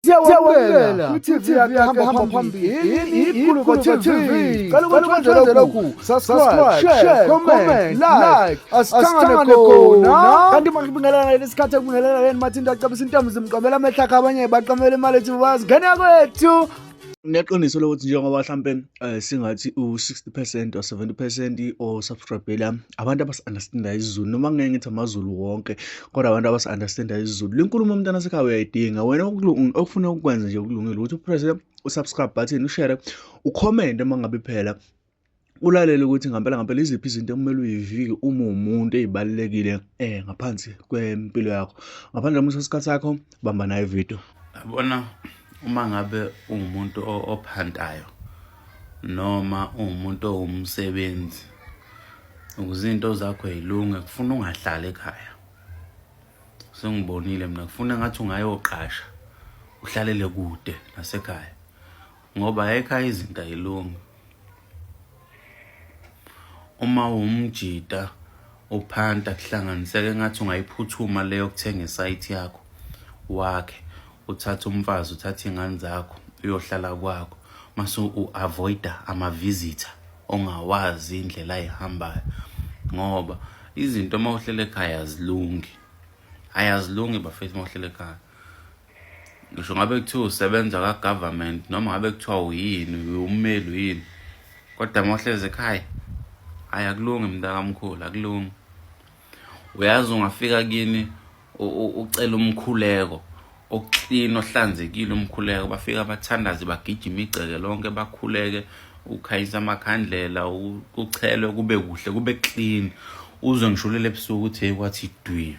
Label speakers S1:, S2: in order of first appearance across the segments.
S1: Siyawamukela kwi-TV yakhe hamba phambili iGuluva TV. Cela ukuthi wenze lokhu. Subscribe, share, comment, like. Asithangane khona. Kanti makubingelela ngalesi sikhathi ekubingelela yena Mathinta acabisa intombi zimqamela amehlo akhe abanye baqamela imali ethi bazi ngane yakwethu.
S2: Neqiniso lokuthi njengoba hlampe singathi u-60% or 70% o-subscribe-ela abantu abasi-understandayo isiZulu noma ngeke ngithi amaZulu wonke kodwa abantu abasi-understandayo isiZulu. Le nkulumo mntana sekhaya uyayidinga wena okufuna ukukwenza nje okulungile ukuthi upresse u-subscribe button ushare ucomment uma ngabe phela ulalele ukuthi ngampela ngampela iziphi izinto ekumele uyivike uma uwumuntu ey'balulekile ngaphansi kwempilo yakho. Ngaphandle komusa isikhathi sakho bamba nayo ividiyo.
S3: Yabona uma ngabe uwumuntu ophantayo noma uwumuntu owumsebenzi ukuze izinto zakho zilunge kufuna ungahlali ekhaya. Sengibonile mina kufuna ngathi ungayoqasha uhlalele kude nasekhaya ngoba ekhaya izinto ayilungi. Uma uwumjita uphanta kuhlanganiseke ngathi ungayiphuthuma leyo kuthenga isayithi yakho wakhe uthathe umfazi uthathe iy'ngane zakho uyohlala kwakho mase u-avoida ama-visitor ongawazi indlela ayihambayo ngoba izinto uma uhlele ekhaya azilungi hhayi azilungi bafethu uma uhlele ekhaya ngisho ngabe kuthiwa usebenza ka-government noma ngabe kuthiwa uyini uwummeli uyini kodwa uma uhlezi ekhaya hhayi akulungi mntakamkhulu akulungi uyazi ungafika kini ucela umkhuleko oklin ohlanzekile umkhuleko bafika bathandaze bagijima igceke lonke bakhuleke ukhanyisa amakhandlela kuchelwe kube kuhle kube clean uzwe ngisho ulele ebusuku ukuthi hey kwathi dwi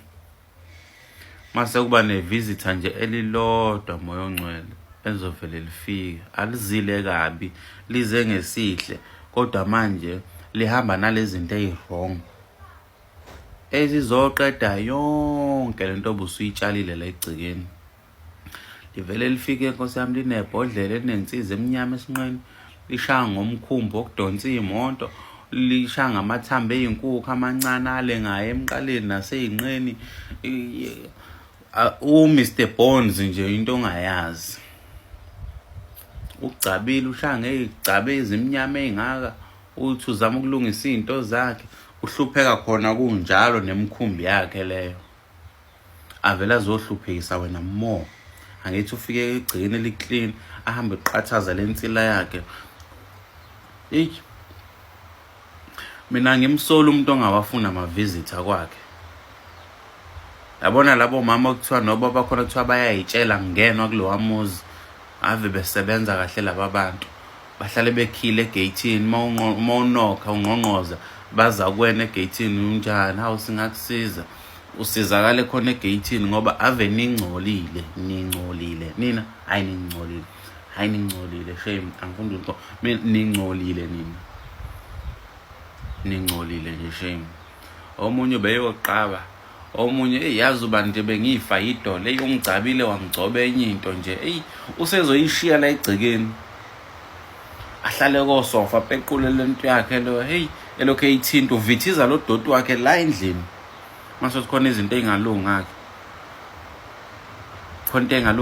S3: mase kuba ne-visitor nje elilodwa moya ongcwele elizovele lifike alizile kabi lize ngesihle kodwa manje lihamba nalezi zinto eyi-wrong ezizoqeda yonke lento obusuyitshalile la egcekeni livele lifike nkosi yami linebhodlela elinensizi emnyama esinqeni lishaya ngomkhumbi wokudonsa iy'moto lishaya ngamathambo ey'nkukhu amancane alengayo emqaleni nasey'nqeni u-Mr Bones nje into ongayazi ugcabile ushaya ngey'gcabe ezimnyama ey'ngaka uthi uzama ukulungisa iy'nto zakhe uhlupheka khona kunjalo nemikhumbi yakhe leyo avele azohluphekisa wena more angithi ufike egcekeni eliclean ahambe eqathaza le nsila yakhe eyi mina ngimsola umuntu ongawafuni ama-visitor kwakhe yabona labo mama okuthiwa noba bakhona kuthiwa bayayitshela ngingenwa kulowa muzi ave besebenza kahle laba bantu bahlale bekhile egeyithini uma unokha ungqongqoza baza kuwena egeyithini unjani hawu singakusiza usizakale khona egeyithini ngoba ave ningcolile ningcolile nina hayi ningcolile hayi ningcolile shame angifuni lutho ningcolile nina ningcolile nje shame omunye ubeyoqaba omunye eyi yazi uba nje bengifa yidolo eyi ungigcabile wangigcoba enye into nje eyi usezoyishiya la egcekeni ahlale kosofa pequle le nto yakhe lo heyi elokhu eyithinta uvithiza lo doti wakhe la endlini mase khona izinto ey'ngalungi akhe khona into engalungi.